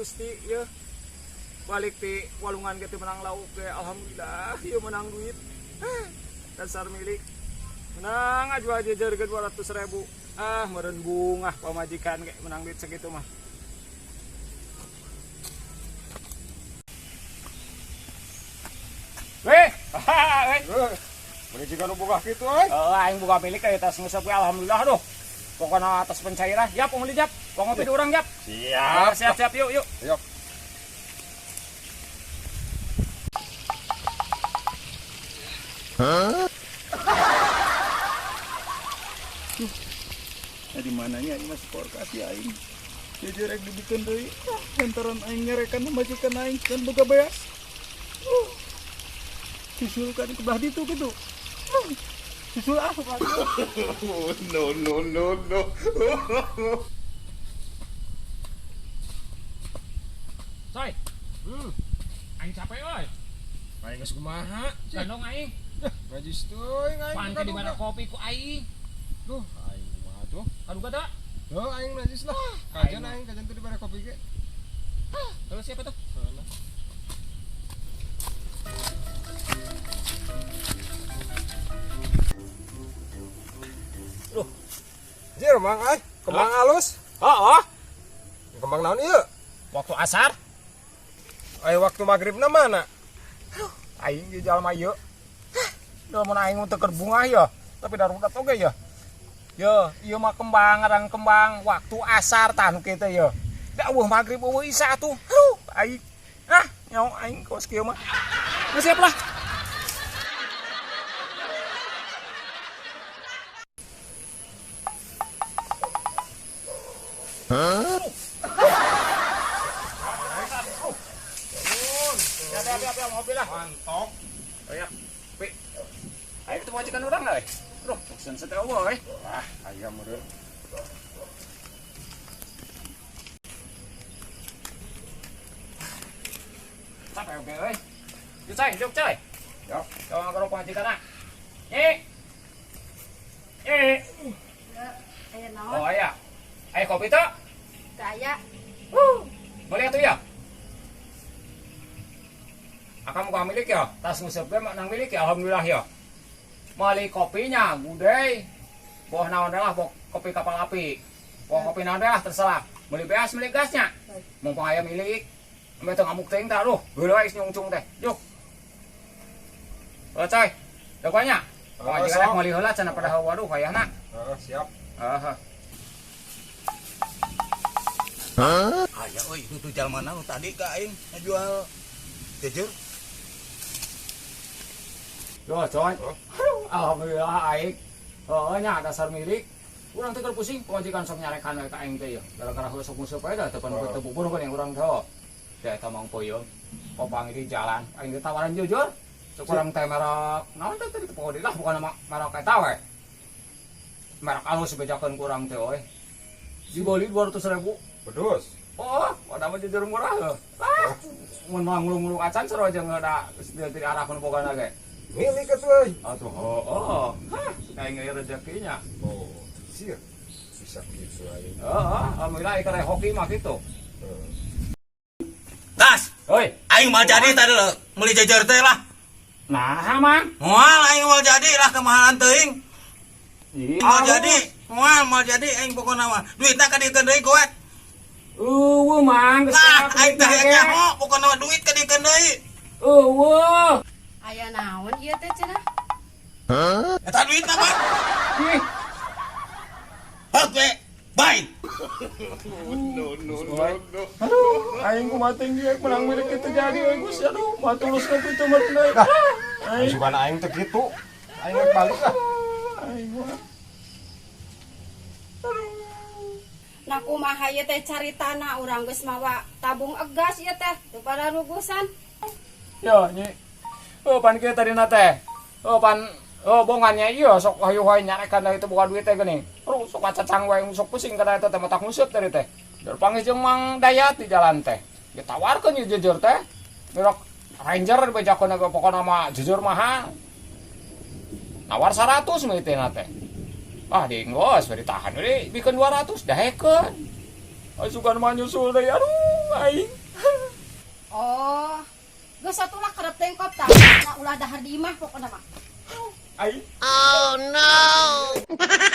Gusti ya. Balik ti walungan ge teu menang lauk ge, alhamdulillah ieu menang duit. Dasar milik. Menang aja jejer ge 200.000. Ah, meureun bungah pamajikan ge menang duit segitu mah. Weh, weh. Meuni jiga nu boga kitu euy. Oh, aing boga milik euy tas nguseup ge alhamdulillah aduh. Pokona atas pencairan. Yap, meuli jap. Pong ngopi di urang jap. Siap. Siap, siap, yuk, yuk. Yuk. Hah? Nah, di mananya aing masih korkas ya aing. Jujur rek dibikeun deui. Ah, lantaran aing nyarekan pamajikan aing kan boga beas. Susul kan ke belah ditu gitu. Susul ah sok atuh. No no no no. Coy. Aing capek euy. Aing geus kumaha? Gandong aing. Najis teuing aing. Pan teh di mana kopi ku aing. Duh, aing kumaha tuh? Kaduga teh? Duh, aing najis lah. Kajan aing kajan teu dibere kopi ge. Terus siapa tuh? Sana. Duh. Jir, Mang ai, kembang halus. Heeh. Kembang naon ieu? Waktu asar. Ai waktu maghribna mana? Aduh, aing ge jalma ieu. Duh, mun aing teu keur bungah ya, tapi darurat oge ya. Yo, ieu mah kembang, ngarang kembang waktu asar tah nu kieu teh ye. Da eueuh maghrib eueuh isya atuh. Aduh, aing. Ah, nyaho aing kos kieu mah. Geus siap lah. Hah? Siap, siap, siap, mobil lah. Mantap. Oh ya, Pi. Ayo ketemu majikan orang lah, eh. Aduh, bosen setel eueuh, eh. Wah, aya meureun. Capek oge euy. Yuk, coy, yuk, coy. Yuk. Coba ngorok pamajikan ah. Nyi. Nyi. Ya, aya naon? Oh aya. Aya kopi teu? Teu aya. Boleh atuh ya? Akang buka milik ya, tas nguseup ge menang milik ya, alhamdulillah ya. Meuli kopinya, gudei. Boh naon lah, boh kopi kapal api. Boh kopi naon lah, terserah. Meuli beas, meuli gasnya. Mumpung aya milik. Ambe teu ngamuk teuing tah, aduh, geuleuh geus nyungcung teh. Yuk. Oh, coy. Dagonya. Oh, Pamajikan sok. meuli heula cenah pada waduh wayahna. Heeh, siap. Heeh. Hah? Aya euy, itu jalmana nu tadi ka aing ngajual jejer. Yo, coy. Aduh, alhamdulillah aing. Heeh nya dasar milik. Urang teh keur pusing, pamajikan sok nyarekan we ka aing teh ye. Gara-gara heueuh sok nguseup we da teu pan teu bubur geuning urang teh. Da eta mang peuyeum. Popang di jalan, aing teh tawaran jujur. Sok urang teh merek naon teh tadi poho deui lah bukan merek eta we. Merek alus bejakeun ku urang teh euy. Dibeli 200.000. Bedus. Oh, pada mah jujur murah heuh. Ah, mun mah ngulung-ngulung acan seru aja da di arah nu bogana ge. Milik atuh euy. Atuh, heeh. Hah, aing ge rezekinya. Oh, sia. Bisa kitu aing. Heeh, alhamdulillah ieu karek hoki mah kitu. Heeh. Tas, Hoi. aing moal jadi tadi lho, meuli jejer teh lah. Nah, Mang. Moal aing moal jadi lah kemahalan teuing. Ih, Moal jadi, moal moal jadi aing pokona mah. Duitna ka diekeun deui goet. Eueuh, Mang, geus Lah, peak aing teh duitna ge. nyaho pokona mah duit ka diekeun deui. Eueuh. Aya naon ieu teh cenah? Hah? Eta duitna mah. Ih, Heuh we. Bye. No no no no. aduh, aing kumaha teh ge menang milik kitu jadi euy Gusti. Aduh, mah tulus ka kitu meureun euy. Aing Sugan aing teh kitu. Aing rek balik lah. Aing mah. Aduh. Nah kumaha ieu teh caritana urang geus mawa tabung egas ieu teh teu pada rugusan. Yo, nyi. Oh, pan kieu tadina teh. Oh, pan oh bongannya ieu sok hayu-hayu nyarekan da itu buka duit teh geuning. Aduh, sok ngacacang wae sok pusing kana eta teh matak nguseup tadi teh. Dar panggih jeung Mang Dayat di jalan teh. Ditawarkeun ieu jujur teh. Merek Ranger dibejakeun ge pokona mah jujur mahal. Nawar 100 mah teh teh. Ah, di enggeus we ditahan we bikeun 200 daekeun. Asukan mah nyusul deui aduh aing. Ulah dahar di imah pokona mah. Ai. Oh no!